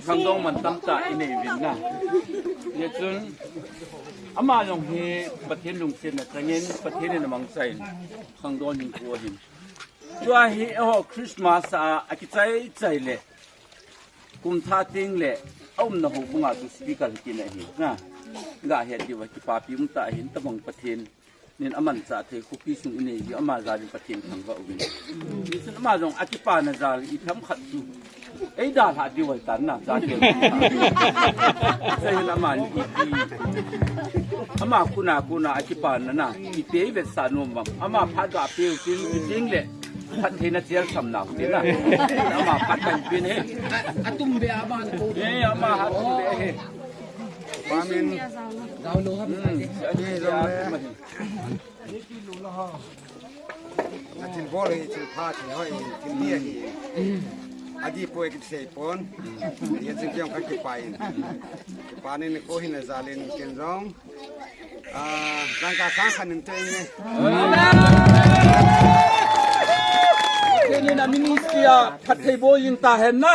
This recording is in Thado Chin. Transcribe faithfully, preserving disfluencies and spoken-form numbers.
Khangdong mantam tah inei uvin na. Hijeh chun ama jong hi Pathen lungsetna changin Pathen in amangchan khangdong hinkho ahin. Tua hi eiho Christmas a akichai chai le kum thah teng le aumna houbung a chu speaker hi kina ahi na. Gahet diu a kipapi um tah ahin, tabang Pathen nin amanchah thei khopi sung inei diu, ama jal in Pathen thangvah uvin. Hichun ama jong akipana jal itham khat chu eidalhah diu ahitan na, chate. Hichun aman ipi, ama khut a kona akipana na, ipi eivetsah nom vang. Ama phat gah peu tin, ipi teng le phattheina chelsam nau te na. Ama phat kahin pe e. Atum be ama ko. Eh, ama hat be e. Pamin. Jao lou ham. Hmm, ani jao le. Athil bol hi, thil pha, thil hoi, thil mi ahi. Adih poi kisei pon. Hijeh chun kei jong kakipah in. Kipa nin nikho hina jal in ken jong. Ah, dangka sang khat nin teng e. Keini na ministry a phatthei bol in tahen na.